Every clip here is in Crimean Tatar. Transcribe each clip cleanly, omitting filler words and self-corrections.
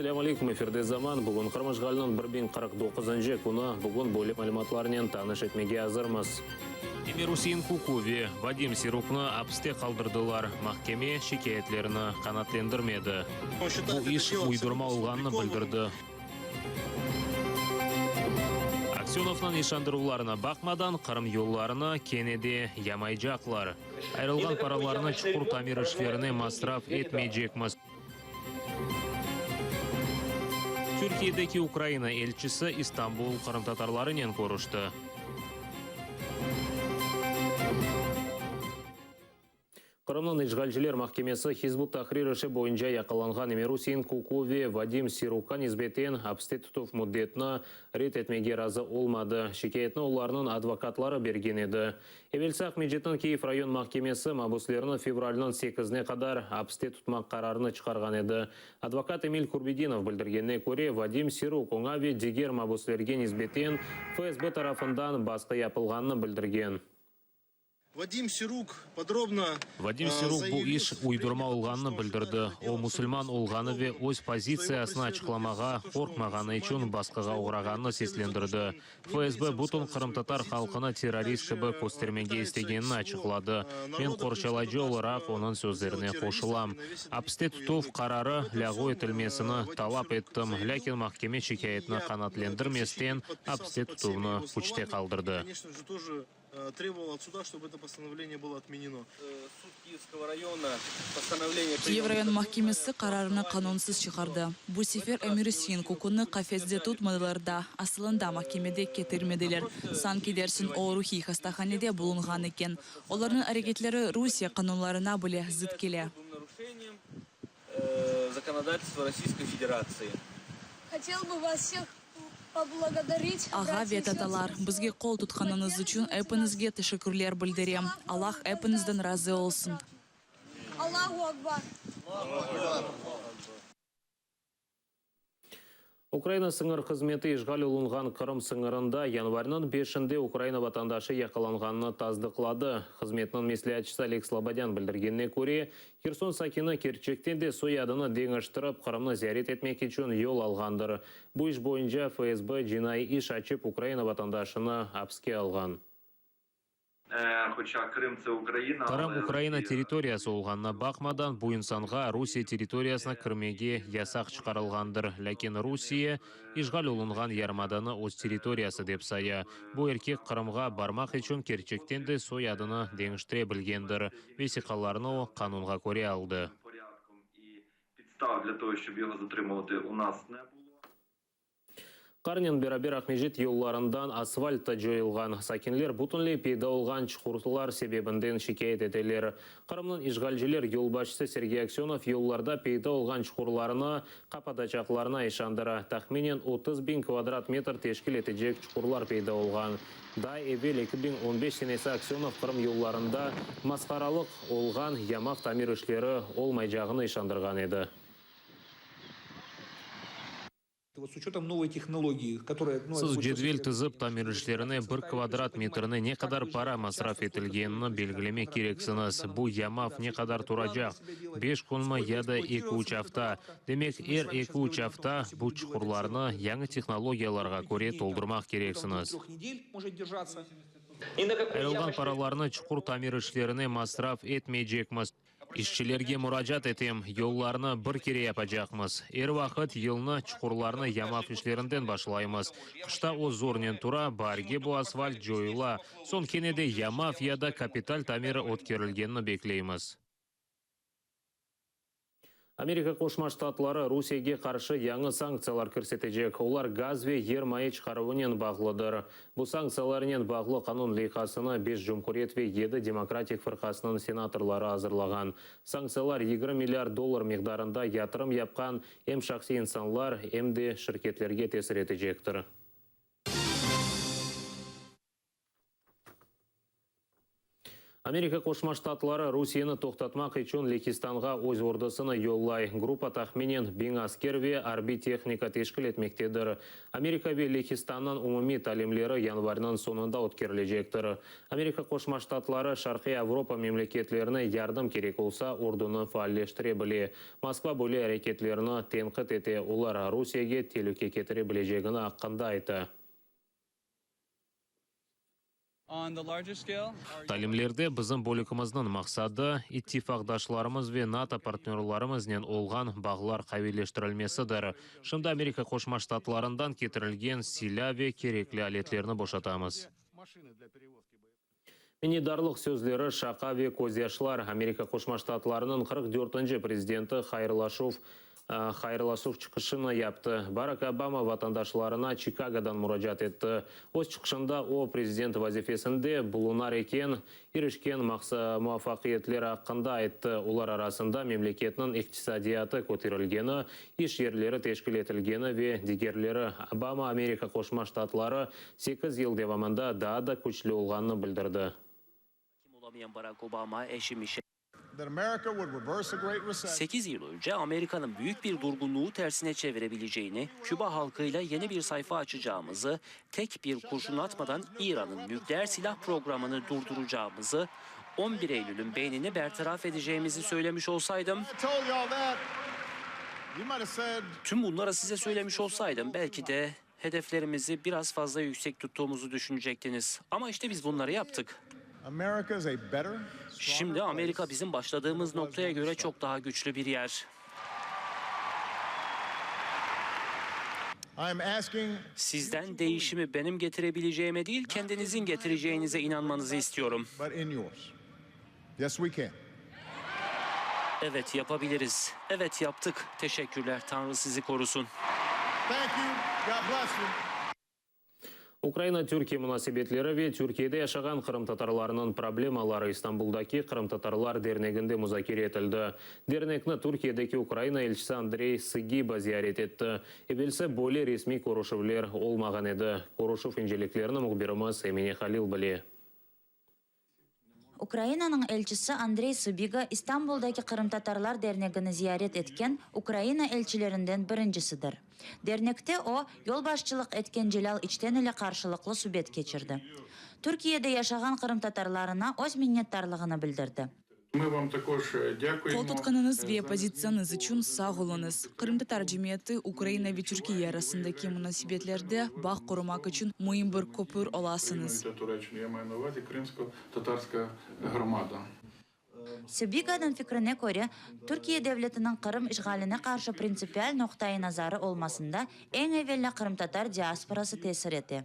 Selâm aleyküm, efirde Zaman. Bugün Qırım işğaliniñ 1049-ncı künü. Bugün böyle malümatlarnen tanış etmege azırmız. Emir-Usein Kuku ve Vadim Siruknı apiste qaldırdılar, mahkeme şikâyetlerini qanaatlendirmedi. Bu iş uydurma olğanını bildirdi. Aksönovnıñ işandıruvlarına baqmadan, Qırım yollarını kene de yamaycaqlar. Ayırılğan paralarnı çuqur tamir işlerine masraf etmeycekmiz. Türkiyedeki Ukraina elçisi İstanbul qırımtatarlarınen körüşti. Qırımnıñ işğalciler mahkemesi Hizb ut-Tahrir işi boyunca yaqalanğan Emir-Usein Kuku ve Vadim Sirukqa nisbeten apiste tutuv müddetini red etmege razı olmadı. Şikâyetni olarnıñ advokatları bergen edi. Evelsi Aqmescitniñ Kiyev rayon mahkemesi mabüslerni fevralniñ sekizine qadar apiste tutmaq qararını çıqarğan edi. Advokat Emil Kurbedinov bildirgenine köre, Vadim Siruk oña ve diger mabüslerge nisbeten FSB tarafından basqı yapılğanını bildirgen. Vadim Siruk podrobno Vadim Siruk bu iş uydurma olğanını bildirdi. O, musulman olğanı ve öz pozitsiyasını açıqlamağa qorqmağanı içün basqığa oğrağanını seslendirdi. FSB bütün qırımtatar halqını terrorist kibi köstermege istegenini açıqladı. Men qorçalayıcı olaraq onıñ sözlerine qoşulam. Apiste tutuv qararı lâğu etilmesini talap ettim, lâkin mahkeme şikâyetni qanaatlendirmesten apiste tutuvnı küçte qaldırdı. Trebovalo ot suda, ştob eto postanovleniye bylo otmeneno. Sud Kiyevskogo rayona postanovleniye Kiyev rayon mahkemesi qararını qanunsız çıqardı. Bu sefer Emir-Üsein Kukunı qafesde tutmadılar da, asılında mahkemede ketirmediler. Sanki dersiñ o ruhiy hastahanede bulunğan eken. Olarnıñ areketleri Rusiye qanunlarına bile zıt kele. Ağa ve tatalar, bizge qol tutqanıñız içün epiñizge teşekkürler bildirem. Allah epiñizden razı olsun. Ukraina sıñır hızmeti işğal olunğan Qırım sıñırında yanvarniñ beşinde Ukraina vatandaşı yaqalanğanını tasdıqladı. Hızmetniñ mesleatçısı Oleg Slobodân bildirgenine köre, Herson sakini kerçekten de soyadını deñiştirip, Qırımnı ziyaret etmek içün yol alğandır. Bu iş boyunca FSB cinaiy iş açıp, Ukraina vatandaşını apiske alğan. Qırım Ukraina territoriyası olğanına baqmadan, bu insanğa Rusiye territoriyasına kirmege yasaq çıqarılğandır. Lâkin Rusiye, işğal olunğan yarımadanı öz territoriyası dep saya. Bu erkek Qırımğa barmaq içün kerçekten de soyadını deñiştire bilgendir. Vesiqalarnı o, qanunğa köre aldı. Qarnen beraber Aqmescit yollarından asfalt ta coyulğan. Sakinler bütünley peyda olğan çuqurlar sebebinden şikâyet eteler. Qırımnıñ işğalciler yolbaşçısı Sergey Aksönov yollarda peyda olğan çuqurlarnı qapatacaqlarına işandıra. Tahminen 30 biñ kvadrat metr teşkil etecek çuqurlar peyda olğan. Daa evel 2015 senesi Aksönov Qırım yollarında masqaralıq olğan yamav tamir işleri olmaycağını işandırğan edi. Siz cedvel tizip, tamir işlerine bir kvadrat metrine ne qadar para masraf etilgenini belgilemek kereksiñiz. Bu yamav ne qadar turacaq, beş künmi ya da eki-üç afta? Demek, er eki-üç afta bu çuqurlarnı yañı tehnologiyalarğa köre toldurmaq kereksiñiz. Ayırılğan paralarnı çuqur tamir işlerine masraf etmeycekmiz. İşçilerge muracaat etem, yollarnı bir kere yapacaqmız. Er vaqıt yılnı çuqurlarnı yamav işlerinden başlaymız. Qışta o zornen tura, baarge bu asfalt coyula, soñ kene de yamav ya da kapital tamiri ötkerilgenini bekleymiz. Amerika Qoşma Ştatları Rusiyege qarşı yañı sanktsiyalar kirsetecek, olar gaz ve yermayı çıqaruvınen bağlıdır. Bu sanktsiyalarnen bağlı qanun leyhasını beş cumhuriyet ve yedi demokratik fırqasınıñ senatorları azırlağan. Sanktsiyalar 20 milliard dollar miqdarında yatırım yapqan em şahsiy insanlar, em de şirketlerge tesir etecektir. Amerika Qoşma Ştatları Rusiyeni toqtatmaq içün Lehistanğa öz ordusını yollay. Gruppa tahminen 1000 asker ve arbiy tehnika teşkil etmektedir. Amerika ve Lehistannıñ umumiy talimleri yanvarniñ soñunda ötkerilecektir. Amerika Qoşma Ştatları Şarqiy Avropa memleketlerine yardım kerek olsa, ordunı faalleştire bile. Moskva böyle areketlerni tenqit ete, olar Rusiyege telüke ketire bilecegini aqqında ayta. Talimlerde bizim bölükimizniñ maqsadı, ittifaqdaşlarımız ve NATO partnörlarımıznen olğan bağlar qaviyleştirilmesidir. Şimdi Amerika Qoşma Ştatlarından ketirilgen silâ ve kerekli aletlerni boşatamız. Minnetdarlıq sözleri, şaqa ve közyaşlar, Amerika Qoşma Ştatlarınıñ 44-nci prezidenti hayırlaşuv hayırlasuv çıqışını yaptı. Barak Obama vatandaşlarına Çikagodan muracaat etti. Öz çıqışında o, prezident vazifesinde bulunar eken, irişken muvafaqiyetleri aqqında ayttı, olar arasında memleketniñ iqtisadiyatı köterilgeni, iş yerleri teşkil etilgeni ve digerleri. Obama Amerika Qoşma Ştatları sekiz yıl devamında daa da küçlü olğanını bildirdi. 8 yıl önce Amerika'nın büyük bir durgunluğu tersine çevirebileceğini, Küba halkıyla yeni bir sayfa açacağımızı, tek bir kurşun atmadan İran'ın nükleer silah programını durduracağımızı, 11 Eylül'ün beynini bertaraf edeceğimizi söylemiş olsaydım, tüm bunları size söylemiş olsaydım belki de hedeflerimizi biraz fazla yüksek tuttuğumuzu düşünecektiniz. Ama işte biz bunları yaptık. Şimdi Amerika bizim başladığımız noktaya göre çok daha güçlü bir yer. Sizden değişimi benim getirebileceğime değil, kendinizin getireceğinize inanmanızı istiyorum. Evet yapabiliriz. Evet yaptık. Teşekkürler. Tanrı sizi korusun. Ukraina-Türkiye munasebetleri ve Türkiyede yaşağan qırımtatarlarnıñ problemaları İstanbuldaki Qırımtatarlar derneginde muzakere etildi. Dernekni Türkiyedeki Ukraina elçisi Andrey Sıgiba ziyaret etti. Evelsi böyle resmiy körüşüvler olmağan edi. Körüşüv inceliklerini mühbirimiz Emine Halil bile. Ukrainanıñ elçisi Andrey Sıbiga İstanbuldaki Qırımtatarlar dernegini ziyaret etken Ukraina elçilerinden birincisidir. Dernekte o, yolbaşçılıq etken Celâl İçten ile qarşılıqlı subet keçirdi. Türkiyede yaşağan qırımtatarlarına öz minnetdarlığını bildirdi. Qol tutqanıñız ve pozitsiyañız içün sağ oluñız. Qırımtatar cemiyeti Ukraina ve Türkiye arasındaki munasebetlerde bağ qurmaq içün müim bir köpür olasıñız. Sıbiganıñ fikrine köre, Türkiye devletiniñ Qırım işğaline qarşı printsipial noqta-i nazarı olmasında eñ evelâ qırımtatar diasporası tesir ete.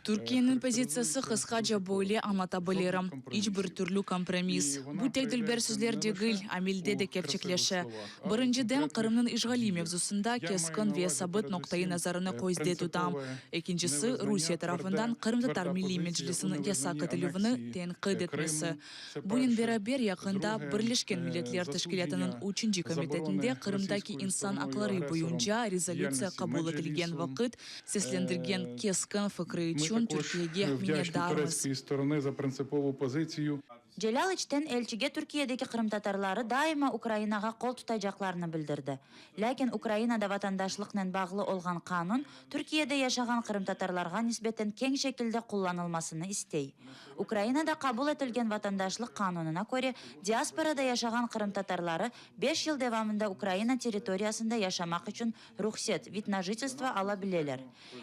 Türkiyeniñ pozitsiyası qısqaca böyle añlata bilirim, iç bir türlü kompromiss. Bu tek dülber sözler degil, amelde de kerçekleşe. Birinciden, Qırımnıñ işğali mevzusında keskin ve sabıt noqta-i nazarını közde tutam. Ekincisi, Rusiye tarafından Qırımtatar Milliy Meclisiniñ yasaq etilüvini tenqid etmesi. Bunen beraber, yaqında Birleşken Milletler Teşkilâtınıñ üçünci komitetinde Qırımdaki insan aqları boyunca rezolütsiya qabul etilgen vaqıt seslendirgen keskin fikri içün Türkiyege minnetdarmız. Celâl İçten elçige Türkiyedeki qırımtatarları daima Ukrainağa qol tutacaqlarını bildirdi. Lâkin Ukrainada vatandaşlıqnen bağlı olğan qanun Türkiyede yaşağan qırımtatarlarğa nisbeten keñ şekilde qullanılmasını istey. Ukrainada qabul etilgen vatandaşlıq qanunına köre, diasporada yaşağan qırımtatarları beş yıl devamında Ukraina territoriyasında yaşamaq içün ruhset, vid na jitelstvo, ala bileler.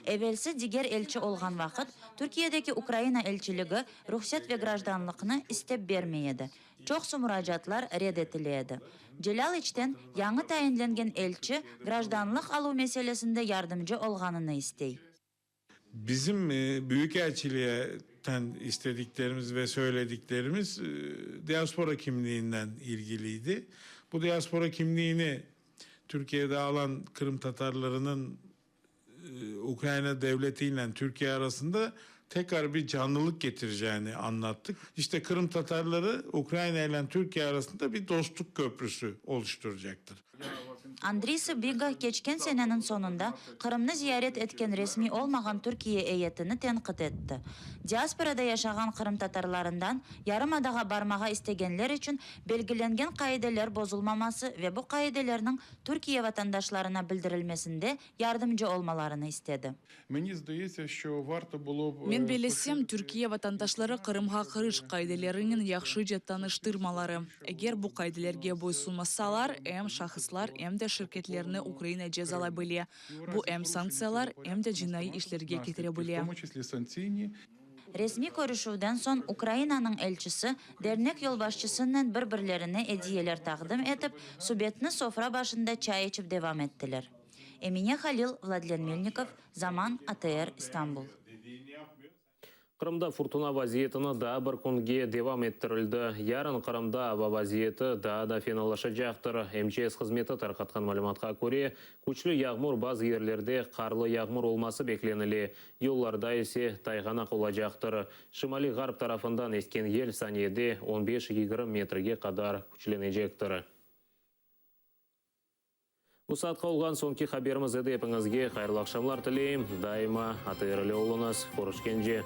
Evelsi diger elçi olğan vaqıt Türkiyedeki Ukraina elçiligi ruhset ve grajdanlıqnı istep bermey edi. Çoqsu muracaatlar red etile edi. Celâl İçten yañı tayinlengen elçi grajdanlıq aluv meselesinde yardımcı olğanını istey. Bizim Büyükelçilikten istediklerimiz ve söylediklerimiz diaspora kimliğinden ilgiliydi. Bu diaspora kimliğini Türkiye'de alan Kırım Tatarlarının Ukrayna devletiyle Türkiye arasında tekrar bir canlılık getireceğini anlattık. İşte Kırım Tatarları Ukrayna ile Türkiye arasında bir dostluk köprüsü oluşturacaktır. Andriy Sıbiga keçken seneniñ soñunda Qırımnı ziyaret etken resmiy olmağan Türkiye eyetini tenqit etti. Diasporada yaşağan qırımtatarlarından yarımadağa barmağa istegenler içün belgilengen qaideler bozulmaması ve bu qaidelerniñ Türkiye vatandaşlarına bildirilmesinde yardımcı olmalarını istedi. Meni zdaється, şço varto bulo b Men bellesem, Türkiye vatandaşları Qırımğa kiriş qaidelerinen yahşıca tanıştırmaları. Eger bu qaidelerge boysunmasalar, em şahıslar, em de şirketlerni Ukraina cezalay bile. Bu em sanktsiyalar, em de cinaiy işlerge ketire bile. Resmiy körüşüvden soñ Ukrainanıñ elçisi dernek yolbaşçısınen bir-birlerine ediyeler taqdim etip, subetni sofra başında çay içip devam ettiler. Emine Halil, Vladlen Melnikov, Zaman, ATR, İstanbul. Qırımda furtuna vaziyetini daa bir künge devam ettirildi. Yarın Qırımda ava vaziyeti daa da fenalaşacaqtır. MCS hızmeti tarqatqan malümatqa köre, küçlü yağmur, bazı yerlerde qarlı yağmur olması beklenile, yollarda ise tayğanaq olacaqtır. Şimaliy-ğarp tarafından esken yel saniyede on beş, 20 metrge qadar küçlenecektir. Bu saatqa olğan soñki haberimiz edi. Epiñizge hayırlı aqşamlar tileyim. Daima ATR ile oluñız. Körüşkence.